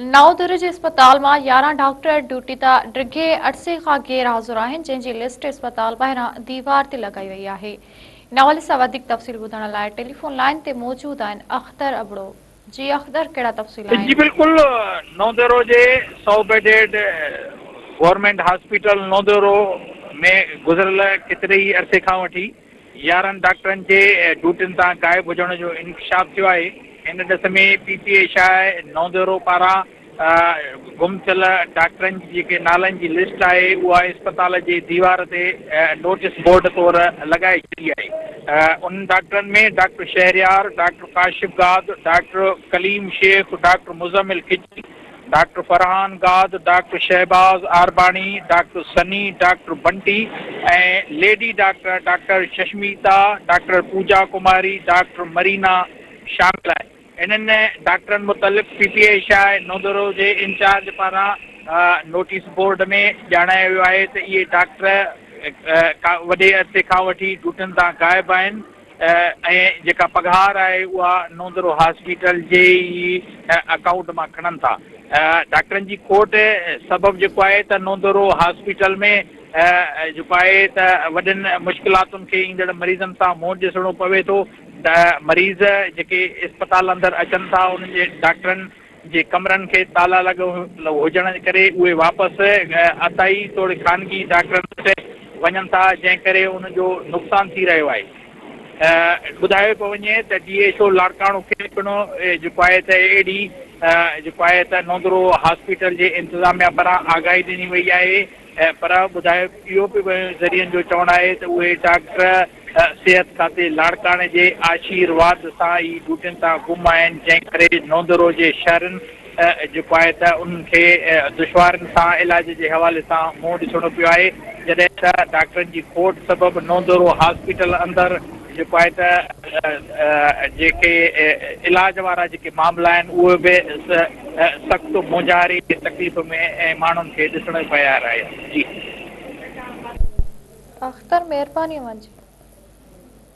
نئون ديري جي اسپتال مان 11 ڊاڪٽر ڊيوٽي تان ڊگهي عرصي کان غير حاضر آهن، جنهن جي لسٽ اسپتال ٻاهران ديوار تي لڳائي وئي آهي. ان حوالي سان وڌيڪ تفصيل ٻڌائڻ لاء ٽيليفون لائين تي موجود آهن اختر ابڙو. جي اختر ڪهڙا تفصيل جي آهن؟ بلڪل نوديرو جي 100 بيڊيڊ گورنمينٽ هاسپيٽل نوديرو ۾ گذريل ڪيتري ئي عرصي کان وٺي 11 ڊاڪٽرن جي ڊيوٽين تان غائب هجڻ جو انڪشاف ٿيو آهي. ان ڏس ۾ پي پي اي شاهه نوديرو پاران گم ٿيل ڊاڪٽرن جي جيڪي نالن جي لسٽ آهي اها اسپتال جي ديوار تي نوٽيس بورڊ طور لڳائي ڇڏي آهي. انهن ڊاڪٽرن ۾ doctor Shahryar, doctor Kashif Gad, doctor Kaleem Shaikh, doctor Muzammil Khichi, doctor Farhan Gad, doctor Shahbaz Arbani, doctor Sunny, doctor Bunty ۽ lady doctor doctor Sushmita, doctor Pooja Kumari, doctor Marina شامل آهن. انهن ڊاڪٽرن متعلق پي پي اي شاهه نودرو جي incharge پاران notice board ۾ ڄاڻايو ويو آهي ته اهي ڊاڪٽر وڏي عرصي کان وٺي ڊيوٽين تان غائب آهن ۽ جيڪا پگهار آهي اها نودرو هاسپيٽل جي ئي اڪائونٽ مان کڻن ٿا. ڊاڪٽرن جي کوٽ سبب جيڪو آهي ته نودرو هاسپيٽل ۾ جيڪو آهي ته وڏين مشڪلاتن کي ايندڙ مريضن سان منهن ڏسڻو پوي ٿو. ته مريض جيڪي اسپتال اندر اچن ٿا انهن جي ڊاڪٽرن جي ڪمرن کي تالا لڳل هجڻ ڪري اهي واپس عطائي توڙي خانگي ڊاڪٽرن وٽ وڃن ٿا جنهن ڪري انهن جو نقصان ٿي رهيو آهي. ٻڌايو پيو وڃي ته ڊي ايڇ او لاڙڪاڻو کي پڻ جيڪو آهي ته اهڙي جيڪو آهي ته نوندرو هاسپيٽل جي انتظاميا پاران آگاهي ڏني وئي آهي پر ٻڌايو اهو به ويو ذريعن جو چوڻ آهي ته اهي ڊاڪٽر صحت کاتي لاڙڪاڻي جي آشيرواد سان ئي ڊيوٽين تان گم آهن، جنهن ڪري نوندرو جي شهرين جيڪو آهي ته انهن کي دشوارين سان علاج جي حوالي سان منهن ڏسڻو پيو آهي، جڏهن ته ڊاڪٽرن جي کوٽ سبب نوندرو هاسپيٽل اندر جيڪو آهي ته جيڪي علاج وارا جيڪي معاملا آهن اهي به سخت مونجهاري ۽ تڪليف ۾ ماڻهن کي ڏسڻو پيا رهيا. جي. اختر مهرباني اوهان جي.